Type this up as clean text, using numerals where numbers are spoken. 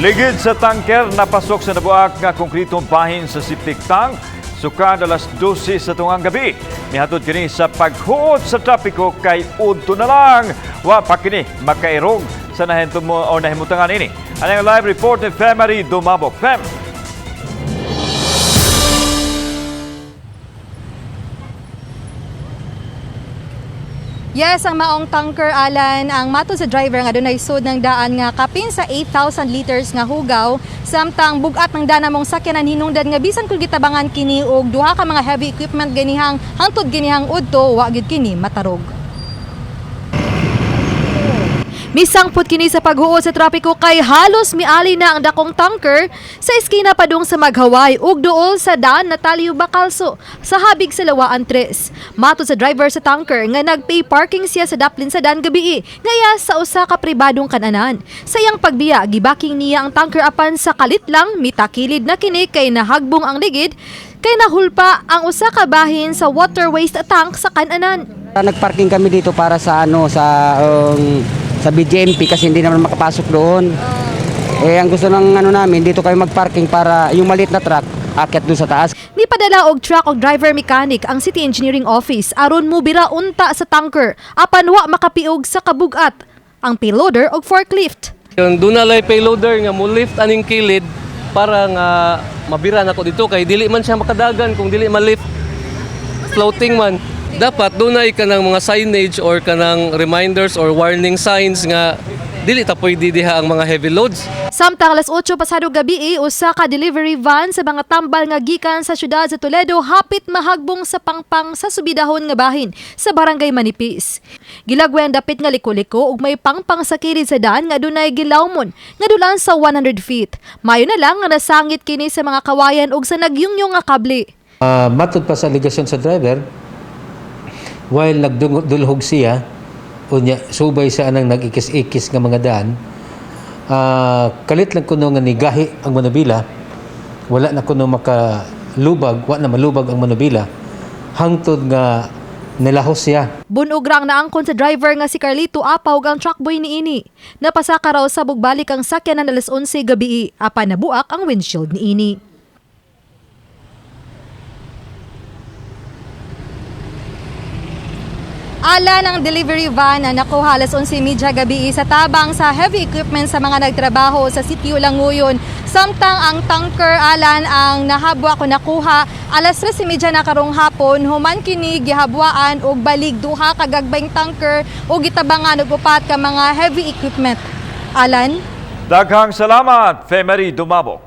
Ligid sa tanker napasok sa nabuak nga konkritong bahin sa septic tank sukad alas 12 sa tungang gabi. Nihatod kini sa paghuot sa trapiko kay udto na lang. Wa pa kini makairog sa nahintumo o nahimutangan ini. Ang live report ni Femary Dumabok. Fem. Yes, ang maong tanker, Alan, ang matod sa driver nga dunay sud ng daan nga kapin sa 8,000 liters nga hugaw, samtang bugat ng dana mong sakyanan hinungdan nga bisan kung gitabangan kini og duha ka mga heavy equipment ganihang hangtod ganihang udto, wa gyud kini matarog. Misangpot kini sa paghuot sa trapiko kay halos miali na ang dakong tanker sa eskina padung sa Maghaway ug duol sa daan Natalio Bacalso sa habig sa Lawaan 3. Matod sa driver sa tanker nga nagpay parking siya sa daplin sa daan gabii ngaya sa usa ka pribadong kananan. Sa iyang pagbiya, gibaking niya ang tanker apan sa kalit lang mitakilid na kini kay nahagbong ang ligid kay nahulpa ang usa ka bahin sa water waste tank sa kananan. Nagparking kami dito para sa ano sa BGMP kasi hindi naman makapasok doon. Eh ang gusto ng ano namin dito kami magparking para yung maliit na truck akyat doon sa taas. Nipadala og truck og driver mechanic ang City Engineering Office aron mobira unta sa tanker apan wa makapiog sa kabugat ang payloader og forklift. Yung doon na lay payloader nga mo lift aning kilid para nga mabira nako dito kay dili man siya makadagan kung dili ma-lift, floating man. Dapat dunay kanang mga signage or kanang reminders or warning signs nga dili ta pwede diha ang mga heavy loads. Samtang alas 8 pasado gabi, usa ka delivery van sa mga tambal nga gikan sa syudad sa Toledo hapit mahagbong sa pangpang sa subidahon nga bahin sa barangay Manipis. Gilagway ang dapit nga liko-liko ug may pangpang sa kilid sa daan nga dunay gilawmon nga dulan sa 100 feet. Mayo na lang nga nasangit kini sa mga kawayan ug sa nagyungyong nga kable. Matod pa sa aligasyon sa driver, while nagdulhog siya, unya subay sa anang nag-ikis-ikis nga mga daan, kalit lang kuno nga nigahi ang manubila, wala na kuno makalubag, wa na malubag ang manubila, hangtod nga nilahos siya. Bunog ra ang naangkon sa driver nga si Carlito Apaw ug ang truckboy niini. Napasaka raw sa bugbalik ang sakyanan alas 11 gabi, apan nabuak ang windshield niini. Ala ng delivery van na nakuha alas 11:30 gabi sa tabang sa heavy equipment sa mga nagtrabaho sa sitio Languyon. Samtang ang tanker, Alan, ang nahabwa ko nakuha alas 3:30 na karong hapon, human kini gihabwaan og balig duha ka gagbayng tanker ug gitabangan og upat ka mga heavy equipment. Alan. Daghang salamat, Femery Dumabok.